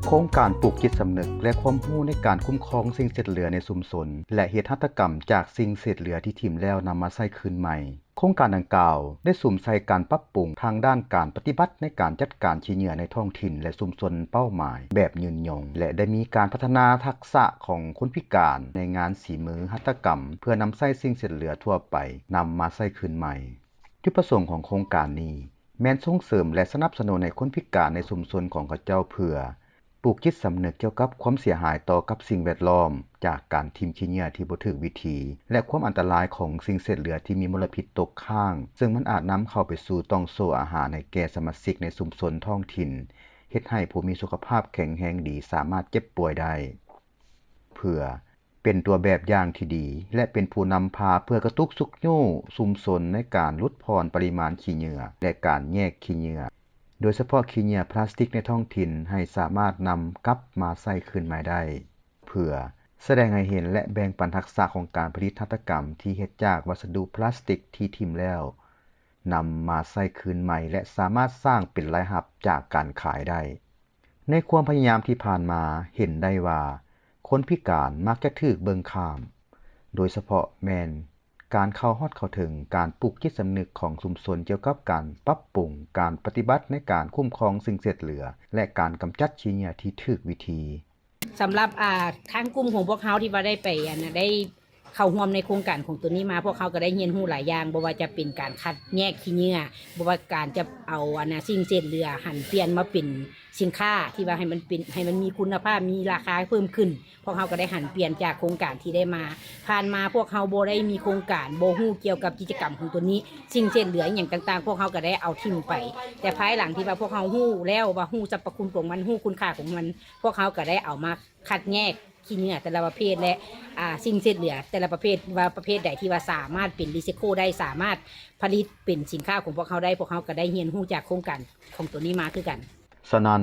ໂຄງການປູກຈິດສຳນຶກ ແລະ ຄວາມຮູ້ໃນການຄຸ້ມຄອງສິ່ງເສດເຫຼືອໃນຊຸມຊົນ ແລະ ເຮັດຫັດຖະກຳຈາກສິ່ງເສດເຫຼືອທີ່ຖິ້ມແລ້ວນຳມາໃຊ້ຄືນໃໝ່. ໂຄງການດັ່ງກ່າວໄດ້ສຸມໃສ່ການປັບປຸງທາງດ້ານການປະຕິບັດໃນການຈັດການຂີ້ເຫຍື້ອໃນທ້ອງຖິ່ນ ແລະ ຊຸມຊົນເປົ້າໝາຍແບບຍືນຍົງ ແລະ ໄດ້ມີການພັດທະນາທັກສະຂອງຄົນພິການໃນງານສີມື ຫັດຖະກຳ ເພື່ອນຳໃຊ້ສິ່ງເສດເຫຼືອທົ່ວໄປນຳມາໃຊ້ຄືນໃໝ່. ຈຸດປະສົງຂອງໂຄງການນີ້ແມ່ນສົ່ງເສີມ ແລະ ສະໜັບສະໜູນໃຫ້ຄົນພິການໃນຊຸມຊົນຂອງເຂົາເຈົ້າ ເພື່ອປູກຈິດສຳນຶກກ່ຽວກັບຄວາມເສຍຫາຍຕໍ່ກັບສິ່ງແວດລ້ອມ ຈາກການຖິ້ມຂີ້ເຫຍື້ອທີ່ບໍ່ຖືກວິທີ ແລະ ຄວາມອັນຕະລາຍຂອງສິ່ງເສດເຫຼືອທີ່ມີມົນລະພິດຕົກຄ້າງ, ເຊິ່ງມັນອາດນຳເຂົ້າໄປສູ່ຕ່ອງໂສ້ອາຫານໃຫ້ແກ່ສະມາຊິກໃນຊຸມຊົນທ້ອງຖິ່ນ, ເຮັດໃຫ້ຜູ້ມີສຸຂະພາບແຂງແຮງດີສາມາດເຈັບປ່ວຍໄດ້. ເພື່ອ ເປັນຕົວແບບຢ່າງທີ່ດີ ແລະ ເປັນຜູ້ນຳພາເພື່ອກະຕຸກຊຸກຍູ້ຊຸມຊົນໃນການຫຼຸດຜ່ອນປະລິມານຂີ້ເຫຍື້ອ ແລະ ການແຍກຂີ້ເຫຍື້ອ, ໂດຍສະເພາະຂີ້ເຫຍື້ອພລາສຕິກໃນທ້ອງຖິ່ນ ໃຫ້ສາມາດນຳກັບມາໃຊ້ຄືນໃໝ່ໄດ້, ເພື່ອສະແດງໃຫ້ເຫັນ ແລະ ແບ່ງປັນທັກສະຂອງການຜະລິດຫັດຖະກຳທີ່ເຮັດຈາກວັດສະດຸພລາສຕິກທີ່ຖິ້ມແລ້ວ ນຳມາໃຊ້ຄືນໃໝ່ ແລະ ສາມາດສ້າງເປັນລາຍຮັບຈາກການຂາຍໄດ້. ໃນຄວາມພະຍາຍາມທີ່ຜ່ານມາເຫັນໄດ້ວ່າ ຄົນພິການມັກຈະຖືກເບິ່ງຂ້າມ, ໂດຍສະເພາະແມ່ນການເຂົ້າຮອດເຂົ້າເຖິງການປູກຈິດສຳນຶກຂອງຊຸມຊົນກ່ຽວກັບການປັບປຸງການປະຕິບັດໃນການຄຸ້ມຄອງສິ່ງເສດເຫຼືອ ແລະ ການກຳຈັດຂີ້ເຫຍື້ອທີ່ຖືກວິທີ. ສຳລັບ ອ່າ ທາງກຸ່ມຂອງພວກເຮົາທີ່ວ່າໄດ້ໄປ ອັນ ໄດ້ ເຂົ້າຮ່ວມໃນໂຄງການຂອງໂຕນີ້ມາ, ພວກເຮົາກໍໄດ້ຮຽນຮູ້ຫຼາຍຢ່າງ, ບໍ່ວ່າຈະເປັນການຄັດແຍກຂີ້ເຫຍື້ອ, ບໍ່ວ່າການຈະເອົາ ອັນນ່າ ສິ່ງເສດເຫຼືອຫັນປ່ຽນມາເປັນສິນຄ້າທີ່ວ່າໃຫ້ມັນເປັນ ໃຫ້ມັນມີຄຸນນະພາບ, ມີລາຄາເພີ່ມຂຶ້ນ. ພວກເຮົາກໍໄດ້ຫັນປ່ຽນຈາກໂຄງການທີ່ໄດ້ມາ. ຜ່ານມາພວກເຮົາບໍ່ໄດ້ມີໂຄງການ, ບໍ່ຮູ້ກ່ຽວກັບກິດຈະກຳຂອງໂຕນີ້. ສິ່ງເສດເຫຼືອອີ່ຫຍັງຕ່າງໆ ພວກເຮົາກໍໄດ້ເອົາຖິ້ມໄປ. ແຕ່ພາຍຫຼັງທີ່ວ່າພວກເຮົາຮູ້ແລ້ວວ່າ ຮູ້ສັບພະຄຸນຂອງມັນ, ຮູ້ຄຸນຄ່າຂອງມັນ, ພວກເຮົາກໍໄດ້ເອົາມາ ຄັດແຍກຂີ້ເຫຍື້ອແຕ່ລະປະເພດ ແລະ ອາ ສິ່ງເສດເຫຼືອແຕ່ລະປະເພດ ວ່າປະເພດໃດທີ່ວ່າສາມາດເປັນຣີໄຊເຄິນໄດ້, ສາມາດຜະລິດເປັນສິນຄ້າຂອງພວກເຮົາໄດ້, ພວກເຮົາກໍໄດ້ຮຽນຮູ້ຈາກໂຄງການຂອງໂຕນີ້ມາຄືກັນ. ສະນັ້ນ,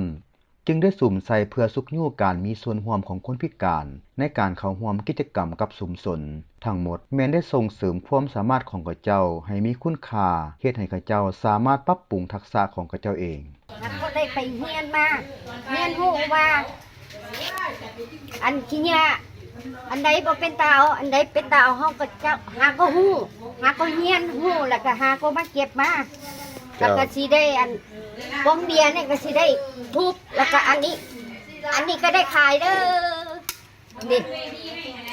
ຈຶ່ງໄດ້ສຸມໃສ່ເພື່ອຊຸກຍູ້ການມີສ່ວນຮ່ວມຂອງຄົນພິການໃນການເຂົ້າຮ່ວມກິດຈະກຳກັບຊຸມຊົນ. ທັງໝົດແມ່ນໄດ້ສົ່ງເສີມຄວາມສາມາດຂອງເຂົາເຈົ້າໃຫ້ມີຄຸນຄ່າ, ເຮັດໃຫ້ເຂົາເຈົ້າສາມາດປັບປຸງທັກສະຂອງເຂົາເຈົ້າເອງ. ຫາກໍໄດ້ໄປຮຽນມາ, ຮຽນຮູ້ວ່າ ອັນຂີ້ເຫຍື້ອ ອັນໃດບໍ່ເປັນຕາເອົາ, ອັນໃດເປັນຕາເອົາ, ເຮົາກໍຈະ ຫາກໍຮູ້, ຫາກໍຮຽນຮູ້ ແລ້ວກໍຫາກໍມາເກັບມາ, ເຈົ້າ ແລ້ວກໍຊິໄດ້ ອັນ ປອງເບຍນີ້ກໍຊິໄດ້ທຸບ, ແລ້ວກໍອັນນີ້ ອັນນີ້ກໍໄດ້ຂາຍເດີ້. ນີ້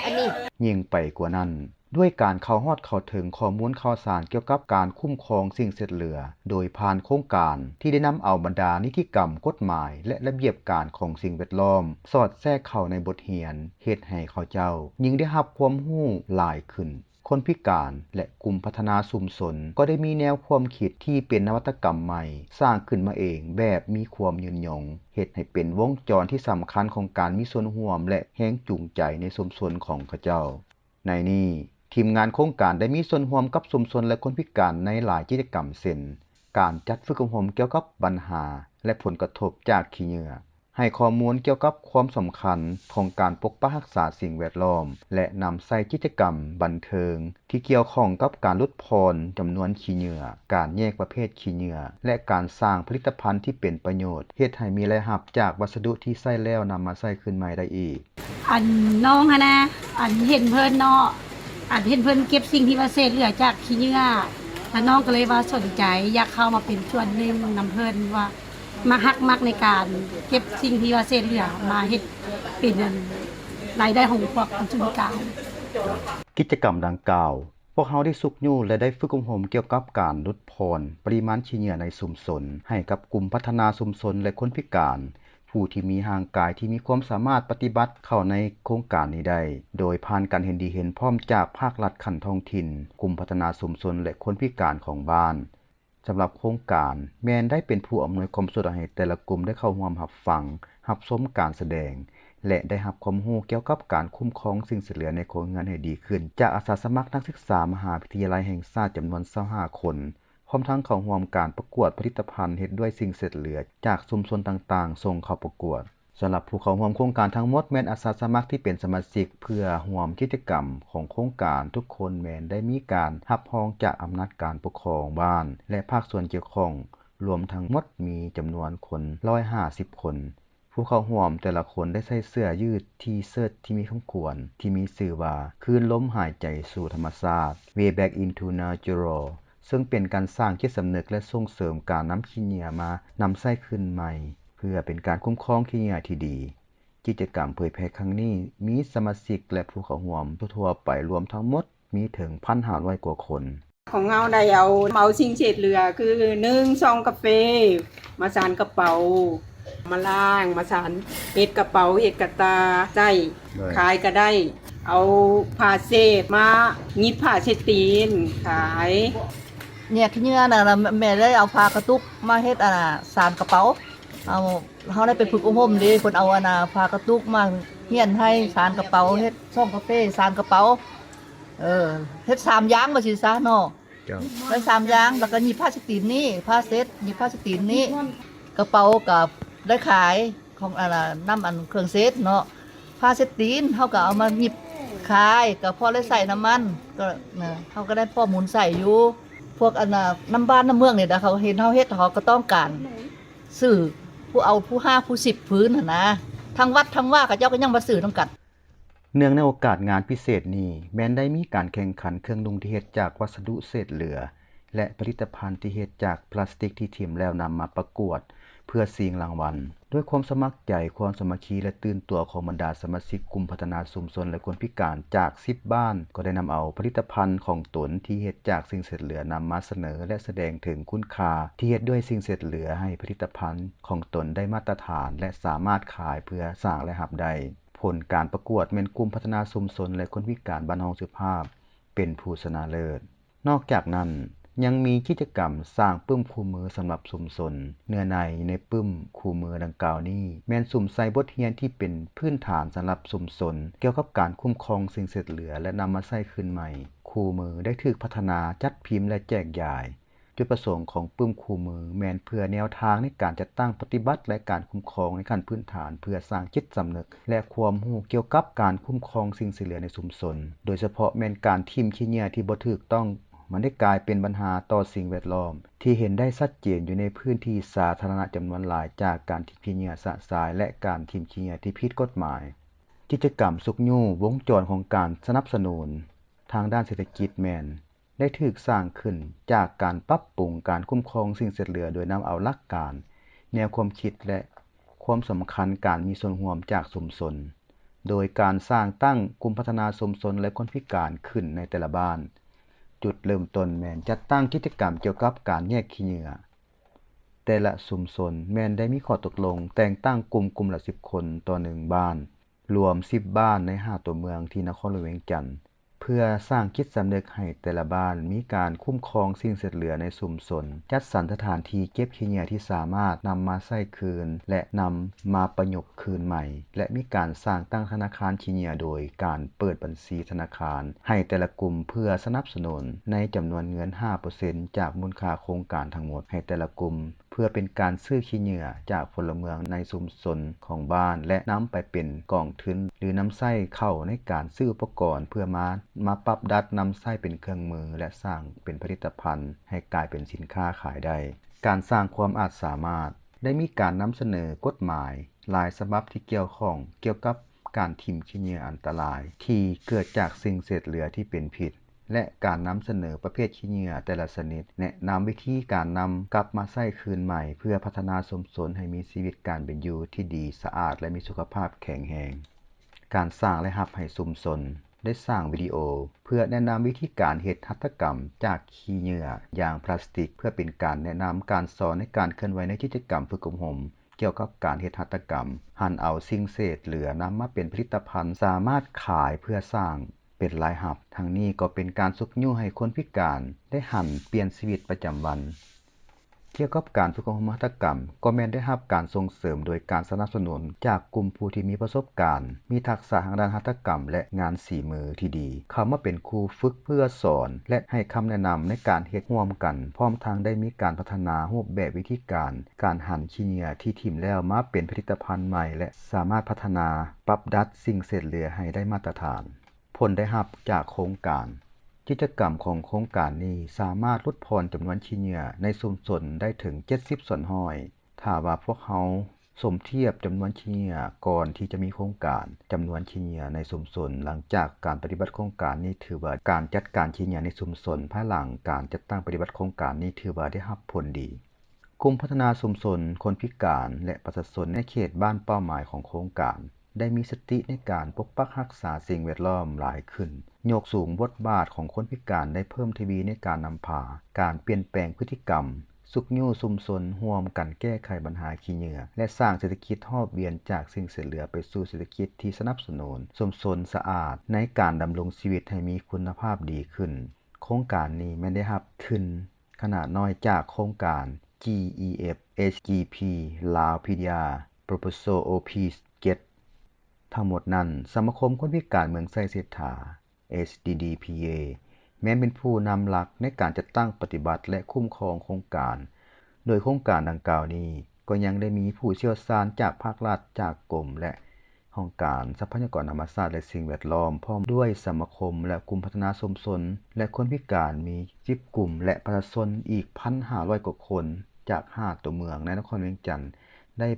ອັນນີ້ ຍິ່ງໄປກວ່ານັ້ນ, ດ້ວຍການເຂົ້າຮອດເຂົ້າເຖິງຂໍ້ມູນຂ່າວສານກ່ຽວກັບການຄຸ້ມຄອງສິ່ງເສດເຫຼືອ ໂດຍຜ່ານໂຄງການທີ່ໄດ້ນຳເອົາບັນດານິຕິກຳ, ກົດໝາຍ ແລະ ລະບຽບການຂອງສິ່ງແວດລ້ອມສອດແຊກເຂົ້າໃນບົດຮຽນ, ເຮັດໃຫ້ເຂົາເຈົ້າຍິ່ງໄດ້ຮັບຄວາມຮູ້ຫຼາຍຂຶ້ນ. ຄົນພິການ ແລະ ກຸ່ມພັດທະນາຊຸມຊົນກໍໄດ້ມີແນວຄວາມຄິດທີ່ເປັນນະວັດຕະກຳໃໝ່ ສ້າງຂຶ້ນມາເອງແບບມີຄວາມຍືນຍົງ, ເຮັດໃຫ້ເປັນວົງຈອນທີ່ສຳຄັນຂອງການມີສ່ວນຮ່ວມ ແລະ ແຮງຈູງໃຈໃນຊຸມຊົນຂອງເຂົາເຈົ້າ. ໃນນີ້, ທີມງານໂຄງການໄດ້ມີສ່ວນຮ່ວມກັບຊຸມຊົນ ແລະ ຄົນພິການໃນຫຼາຍກິດຈະກຳ ເຊັ່ນ ການຈັດຝຶກອົບຮົມກ່ຽວກັບບັນຫາ ແລະ ຜົນກະທົບຈາກຂີ້ເຫຍື້ອ, ໃຫ້ຂໍ້ມູນກ່ຽວກັບຄວາມສຳຄັນຂອງການປົກປັກຮັກສາສິ່ງແວດລ້ອມ ແລະ ນຳໃຊ້ກິດຈະກຳບັນເທີງທີ່ກ່ຽວຂ້ອງກັບການຫຼຸດຜ່ອນຈຳນວນຂີ້ເຫຍື້ອ, ການແຍກປະເພດຂີ້ເຫຍື້ອ ແລະ ການສ້າງຜະລິດຕະພັນທີ່ເປັນປະໂຫຍດ, ເຮັດໃຫ້ມີລາຍຮັບຈາກວັດສະດຸທີ່ໃຊ້ແລ້ວນຳມາໃຊ້ຄືນໃໝ່ໄດ້ອີກ. ອັນນ້ອງຫັ້ນນະ ອັນເຫັນເພິ່ນເນາະ ອັນເຫັນເພິ່ນເກັບສິ່ງທີ່ວ່າເສດເຫຼືອຈາກຂີ້ເຫຍື້ອ ແລ້ວນ້ອງກໍເລີຍວ່າສົນໃຈ ຢາກເຂົ້າມາເປັນສ່ວນໜຶ່ງນຳເພິ່ນ ວ່າມັກຮັກມັກໃນການເກັບສິ່ງທີ່ວ່າເສດເຫຼືອມາເຮັດເປັນ ອັນ ລາຍໄດ້ຂອງພວກຄົນພິການ. ກິດຈະກຳດັ່ງກ່າວ ພວກເຮົາໄດ້ຊຸກຍູ້ ແລະ ໄດ້ຝຶກອົບຮົມກ່ຽວກັບການຫຼຸດຜ່ອນປະລິມານຂີ້ເຫຍື້ອໃນຊຸມຊົນ ໃຫ້ກັບກຸ່ມພັດທະນາຊຸມຊົນ ແລະ ຄົນພິການ ຜູ້ທີ່ມີຮ່າງກາຍທີ່ມີຄວາມສາມາດປະຕິບັດເຂົ້າໃນໂຄງການນີ້ໄດ້ ໂດຍຜ່ານການເຫັນດີເຫັນພ້ອມຈາກພາກລັດຂັ້ນທ້ອງຖິ່ນ, ກຸ່ມພັດທະນາຊຸມຊົນ ແລະ ຄົນພິການຂອງບ້ານ. ສຳລັບໂຄງການ ແມ່ນໄດ້ເປັນຜູ້ອຳນວຍຄວາມສະດວກໃຫ້ແຕ່ລະກຸ່ມໄດ້ເຂົ້າຮ່ວມຮັບຟັງ, ຮັບຊົມການສະແດງ ແລະ ໄດ້ຮັບຄວາມຮູ້ກ່ຽວກັບການຄຸ້ມຄອງສິ່ງເສດເຫຼືອໃນຄົວເຮືອນໃຫ້ດີຂຶ້ນ ຈາກອາສາສະໝັກນັກສຶກສາມະຫາວິທະຍາໄລແຫ່ງຊາດຈຳນວນຊາວຫ້າຄົນ. ພ້ອມທັງເຂົ້າຮ່ວມການປະກວດຜະລິດຕະພັນເຮັດດ້ວຍສິ່ງເສດເຫຼືອຈາກຊຸມຊົນຕ່າງໆ ສົ່ງເຂົ້າປະກວດ. ສຳລັບຜູ້ເຂົ້າຮ່ວມໂຄງການທັງໝົດແມ່ນອາສາສະໝັກທີ່ເປັນສະມາຊິກເພື່ອຮ່ວມກິດຈະກຳຂອງໂຄງການ. ທຸກຄົນແມ່ນໄດ້ມີການຮັບຮອງຈາກອຳນາດການປົກຄອງບ້ານ ແລະ ພາກສ່ວນກ່ຽວຂ້ອງ, ລວມທັງໝົດມີຈຳນວນຄົນຮ້ອຍຫ້າສິບຄົນ. ຜູ້ເຂົ້າຮ່ວມແຕ່ລະຄົນໄດ້ໃສ່ເສື້ອຢືດ T-shirt ທີ່ມີຄຳຂວັນທີ່ມີຊື່ວ່າ ຄືນລົມຫາຍໃຈສູ່ທຳມະຊາດ Way Back into Nature ເຊິ່ງເປັນການສ້າງຈິດສຳນຶກ ແລະ ສົ່ງເສີມການນຳຂີ້ເຫຍື້ອມານຳໃຊ້ຄືນໃໝ່ ເພື່ອເປັນການຄຸ້ມຄອງຂີ້ເຫຍື້ອທີ່ດີ. ກິດຈະກຳເຜີຍແຜ່ຄັ້ງນີ້ມີສະມາຊິກ ແລະ ຜູ້ເຂົ້າຮ່ວມທົ່ວໆໄປລວມທັງໝົດມີເຖິງ ໜຶ່ງພັນຫ້າຮ້ອຍກວ່າຄົນ. ຂອງເຮົາໄດ້ເອົາ ເອົາສິ່ງເສດເຫຼືອ ຄື ໜຶ່ງ ຊອງກາເຟ ມາສານກະເປົາ ມາລ້າງ ມາສານ ເຮັດກະເປົາ ເຮັດກະຕ່າໃຊ້ ໂດຍ ຂາຍກະໄດ້ ເອົາຜ້າເສດມາຫຍິບຜ້າເຊັດຕີນຂາຍ. ແຍກຂີ້ເຫຍື້ອນະ ແມ່ໄດ້ເອົາຜ້າກະຕຸກມາເຮັດ ອັນນ່າ ສານກະເປົາ. ເອົາ ເຮົາໄດ້ໄປຝຶກອົບຮົມເດ້ ເພິ່ນເອົາ ອັນນ່າ ຜ້າກະຕຸກມາຮຽນໃຫ້ສານກະເປົາ ເຮັດຊອງກາເຟ ສານກະເປົາ ເອີ ເຮັດສາມຢ່າງວ່າຊີ້ຊະເນາະ. ເຈົ້າ ໄດ້ສາມຢ່າງ ແລ້ວກໍຫຍິບຜ້າສະຕີນນີ້ ຜ້າເຊັດ ຫຍິບຜ້າສະຕີນນີ້ ກະເປົາກໍໄດ້ຂາຍ ຂອງ ອັນນ່າ ນຳ ອັນ ເຄື່ອງເຊັດເນາະ. ຜ້າເຊັດຕີນ ເຮົາກໍເອົາມາຫຍິບຂາຍ ກໍພໍໄດ້ໃຊ້ນຳມັນ ກໍ ເຮົາກໍໄດ້ພໍໝູນໃຊ້ຢູ່. ພວກ ອັນນ່າ ນຳບ້ານນຳເມືອງນີ້ ເຂົາເຫັນເຮົາເຮັດ ເຂົາກໍຕ້ອງການ ຊື້ ຜູ້ເອົາຜູ້ຫ້າຜູ້ສິບພື້ນຫັ້ນນະ ທັງວັດທັງວາ ເຂົາເຈົ້າກໍຍັງມາຊື້ນຳກັນ. ເນື່ອງໃນໂອກາດງານພິເສດນີ້ ແມ່ນໄດ້ມີການແຂ່ງຂັນເຄື່ອງນຸ່ງທີ່ເຮັດຈາກວັດສະດຸເສດເຫຼືອ ແລະ ຜະລິດຕະພັນທີ່ເຮັດຈາກພລາສຕິກທີ່ຖິ້ມແລ້ວນຳມາປະກວດ ເພື່ອຊິງລາງວັນ. ດ້ວຍຄວາມສະໝັກໃຈ, ຄວາມສາມັກຄີ ແລະ ຕື່ນຕົວຂອງບັນດາສະມາຊິກກຸ່ມພັດທະນາຊຸມຊົນ ແລະ ຄົນພິການຈາກສິບບ້ານ ກໍໄດ້ນຳເອົາຜະລິດຕະພັນຂອງຕົນທີ່ເຮັດຈາກສິ່ງເສດເຫຼືອນຳມາສະເໜີ ແລະ ສະແດງເຖິງຄຸນຄ່າທີ່ເຮັດດ້ວຍສິ່ງເສດເຫຼືອໃຫ້ຜະລິດຕະພັນຂອງຕົນໄດ້ມາດຕະຖານ ແລະ ສາມາດຂາຍເພື່ອສ້າງລາຍຮັບໄດ້. ຜົນການປະກວດແມ່ນກຸ່ມພັດທະນາຊຸມຊົນ ແລະ ຄົນພິການບ້ານຮ່ອງສຸພາບ ເປັນຜູ້ຊະນະເລີດ. ນອກຈາກນັ້ນ ຍັງມີກິດຈະກຳສ້າງປຶ້ມຄູ່ມືສຳລັບຊຸມຊົນ. ເນື້ອໃນໃນປຶ້ມຄູ່ມືດັ່ງກ່າວນີ້ ແມ່ນສຸມໃສ່ບົດຮຽນທີ່ເປັນພື້ນຖານສຳລັບຊຸມຊົນ ກ່ຽວກັບການຄຸ້ມຄອງສິ່ງເສດເຫຼືອ ແລະ ນຳມາໃຊ້ຄືນໃໝ່. ຄູ່ມືໄດ້ຖືກພັດທະນາ, ຈັດພິມ ແລະ ແຈກຢາຍ. ຈຸດປະສົງຂອງປຶ້ມຄູ່ມືແມ່ນເພື່ອແນວທາງໃນການຈັດຕັ້ງປະຕິບັດ ແລະ ການຄຸ້ມຄອງໃນຂັ້ນພື້ນຖານ ເພື່ອສ້າງຈິດສຳນຶກ ແລະ ຄວາມຮູ້ກ່ຽວກັບການຄຸ້ມຄອງສິ່ງເສດເຫຼືອໃນຊຸມຊົນ, ໂດຍສະເພາະແມ່ນການຖິ້ມຂີ້ເຫຍື້ອທີ່ບໍ່ຖືກຕ້ອງ. ມັນໄດ້ກາຍເປັນບັນຫາຕໍ່ສິ່ງແວດລ້ອມ ທີ່ເຫັນໄດ້ຊັດເຈນຢູ່ໃນພື້ນທີ່ສາທາລະນະຈຳນວນຫຼາຍ ຈາກການຖິ້ມຂີ້ເຫຍື້ອຊະຊາຍ ແລະ ການຖິ້ມຂີ້ເຫຍື້ອທີ່ຜິດກົດໝາຍ. ກິດຈະກຳຊຸກຍູ້ວົງຈອນຂອງການສະໜັບສະໜູນທາງດ້ານເສດຖະກິດແມ່ນ ໄດ້ຖືກສ້າງຂຶ້ນຈາກການປັບປຸງການຄຸ້ມຄອງສິ່ງເສດເຫຼືອ ໂດຍນຳເອົາຫຼັກການ, ແນວຄວາມຄິດ ແລະ ຄວາມສຳຄັນການມີສ່ວນຮ່ວມຈາກຊຸມຊົນ, ໂດຍການສ້າງຕັ້ງກຸ່ມພັດທະນາຊຸມຊົນ ແລະ ຄົນພິການຂຶ້ນໃນແຕ່ລະບ້ານ. ຈຸດເລີ່ມຕົ້ນແມ່ນຈັດຕັ້ງກິດຈະກຳກ່ຽວກັບການແຍກຂີ້ເຫຍື້ອ. ແຕ່ລະຊຸມຊົນແມ່ນໄດ້ມີຂໍ້ຕົກລົງແຕ່ງຕັ້ງກຸ່ມ ກຸ່ມລະສິບຄົນຕໍ່ໜຶ່ງບ້ານ. ລວມສິບບ້ານໃນຫ້າຕົວເມືອງທີ່ນະຄອນຫຼວງວຽງຈັນ ເພື່ອສ້າງຈິດສຳນຶກໃຫ້ແຕ່ລະບ້ານມີການຄຸ້ມຄອງສິ່ງເສດເຫຼືອໃນຊຸມຊົນ, ຈັດສັນສະຖານທີ່ເກັບຂີ້ເຫຍື້ອທີ່ສາມາດນຳມາໃຊ້ຄືນ ແລະ ນຳມາປະຍຸກຄືນໃໝ່ ແລະ ມີການສ້າງຕັ້ງທະນາຄານຂີ້ເຫຍື້ອໂດຍການເປີດບັນຊີທະນາຄານໃຫ້ແຕ່ລະກຸ່ມ ເພື່ອສະໜັບສະໜູນໃນຈຳນວນເງິນຫ້າເປີເຊັນຈາກມູນຄ່າໂຄງການທັງໝົດໃຫ້ແຕ່ລະກຸ່ມ. ເພື່ອເປັນການຊື້ຂີ້ເຫຍື້ອຈາກພົນລະເມືອງໃນຊຸມຊົນຂອງບ້ານ ແລະ ນຳໄປເປັນກອງທຶນ ຫຼື ນຳໃຊ້ເຂົ້າໃນການຊື້ອຸປະກອນເພື່ອມາ ມາປັບດັດນຳໃຊ້ເປັນເຄື່ອງມື ແລະ ສ້າງເປັນຜະລິດຕະພັນໃຫ້ກາຍເປັນສິນຄ້າຂາຍໄດ້. ການສ້າງຄວາມອາດສາມາດ ໄດ້ມີການນຳສະເໜີກົດໝາຍຫຼາຍສະບັບທີ່ກ່ຽວຂ້ອງກ່ຽວກັບ ການຖິ້ມຂີ້ເຫຍື້ອອັນຕະລາຍທີ່ເກີດຈາກສິ່ງເສດເຫຼືອທີ່ເປັນພິດ ແລະ ການນຳສະເໜີປະເພດຂີ້ເຫຍື້ອແຕ່ລະຊະນິດ, ແນະນຳວິທີການນຳກັບມາໃຊ້ຄືນໃໝ່ ເພື່ອພັດທະນາຊຸມຊົນໃຫ້ມີຊີວິດການເປັນຢູ່ທີ່ດີ, ສະອາດ ແລະ ມີສຸຂະພາບແຂງແຮງ. ການສ້າງລາຍຮັບໃຫ້ຊຸມຊົນ ໄດ້ສ້າງວິດີໂອເພື່ອແນະນຳວິທີການເຮັດຫັດຖະກຳຈາກຂີ້ເຫຍື້ອຢາງພລາສຕິກ ເພື່ອເປັນການແນະນຳການສອນໃນການເຄື່ອນໄຫວໃນກິດຈະກຳຝຶກອົບຮົມ ກ່ຽວກັບການເຮັດຫັດຖະກຳ, ຫັນເອົາສິ່ງເສດເຫຼືອນຳມາເປັນຜະລິດຕະພັນ ສາມາດຂາຍເພື່ອສ້າງເປັນລາຍຮັບ. ທັງນີ້ກໍເປັນການຊຸກຍູ້ໃຫ້ຄົນພິການໄດ້ຫັນປ່ຽນຊີວິດປະຈຳວັນ. ກ່ຽວກັບການຝຶກອົບຮົມຫັດຖະກຳ ກໍແມ່ນໄດ້ຮັບການສົ່ງເສີມໂດຍການສະໜັບສະໜູນຈາກກຸ່ມຜູ້ທີ່ມີປະສົບການ, ມີທັກສະທາງດ້ານຫັດຖະກຳ ແລະ ງານສີມືທີ່ດີ ເຂົ້າມາເປັນຄູຝຶກເພື່ອສອນ ແລະ ໃຫ້ຄຳແນະນຳໃນການເຮັດຮ່ວມກັນ, ພ້ອມທັງໄດ້ມີການພັດທະນາຮູບແບບວິທີການ ການຫັນຂີ້ເຫຍື້ອທີ່ຖິ້ມແລ້ວມາເປັນຜະລິດຕະພັນໃໝ່ ແລະ ສາມາດພັດທະນາປັບດັດສິ່ງເສດເຫຼືອໃຫ້ໄດ້ມາດຕະຖານ. ຜົນໄດ້ຮັບຈາກໂຄງການ. ກິດຈະກຳຂອງໂຄງການນີ້ສາມາດຫຼຸດຜ່ອນຈຳນວນຂີ້ເຫຍື້ອໃນຊຸມຊົນໄດ້ເຖິງເຈັດສິບສ່ວນຮ້ອຍ ຖ້າວ່າພວກເຮົາ ສົມທຽບຈຳນວນຂີ້ເຫຍື້ອກ່ອນທີ່ຈະມີໂຄງການ, ຈຳນວນຂີ້ເຫຍື້ອໃນຊຸມຊົນຫຼັງຈາກການປະຕິບັດໂຄງການນີ້ ຖືວ່າການຈັດການຂີ້ເຫຍື້ອໃນຊຸມຊົນພາຍຫຼັງການຈັດຕັ້ງປະຕິບັດໂຄງການນີ້ ຖືວ່າໄດ້ຮັບຜົນດີ. ກຸ່ມພັດທະນາຊຸມຊົນ, ຄົນພິການ ແລະ ປະຊາຊົນໃນເຂດບ້ານເປົ້າໝາຍຂອງໂຄງການ ໄດ້ມີສະຕິໃນການປົກປັກຮັກສາສິ່ງແວດລ້ອມຫຼາຍຂຶ້ນ, ຍົກສູງບົດບາດຂອງຄົນພິການໄດ້ເພີ່ມທະວີໃນການນຳພາການປ່ຽນແປງພຶດຕິກຳ, ຊຸກຍູ້ຊຸມຊົນຮ່ວມກັນແກ້ໄຂບັນຫາຂີ້ເຫຍື້ອ ແລະ ສ້າງເສດຖະກິດຮອບວຽນຈາກສິ່ງເສດເຫຼືອໄປສູ່ເສດຖະກິດທີ່ສະໜັບສະໜູນຊຸມຊົນສະອາດໃນການດຳລົງຊີວິດໃຫ້ມີຄຸນນະພາບດີຂຶ້ນ. ໂຄງການນີ້ແມ່ນໄດ້ຮັບທຶນຂະໜາດນ້ອຍຈາກໂຄງການ GEF HGP Laos PDR Proposal OP ເຈັດ. ທັງໝົດນັ້ນ, ສະມາຄົມຄົນພິການເມືອງໄຊເສດຖາ HDDPA ແມ່ນເປັນຜູ້ນຳຫຼັກໃນການຈັດຕັ້ງປະຕິບັດ ແລະ ຄຸ້ມຄອງໂຄງການ, ໂດຍໂຄງການດັ່ງກ່າວນີ້ກໍຍັງໄດ້ມີຜູ້ຊ່ຽວຊານຈາກພາກລັດ, ຈາກກົມ ແລະ ຫ້ອງການຊັບພະຍາກອນທຳມະຊາດ ແລະ ສິ່ງແວດລ້ອມ, ພ້ອມດ້ວຍສະມາຄົມ ແລະ ກຸ່ມພັດທະນາຊຸມຊົນ ແລະ ຄົນພິການ ມີສິບກຸ່ມ ແລະ ປະຊາຊົນອີກ ໜຶ່ງພັນຫ້າຮ້ອຍກວ່າຄົນ ຈາກຫ້າຕົວເມືອງໃນນະຄອນວຽງຈັນ ໄດ້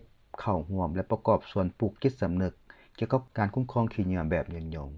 ເຂົ້າຮ່ວມ ແລະ ປະກອບສ່ວນປູກຈິດສຳນຶກກ່ຽວກັບການຄຸ້ມຄອງຂີ້ເຫຍື້ອແບບຍືນຍົງ.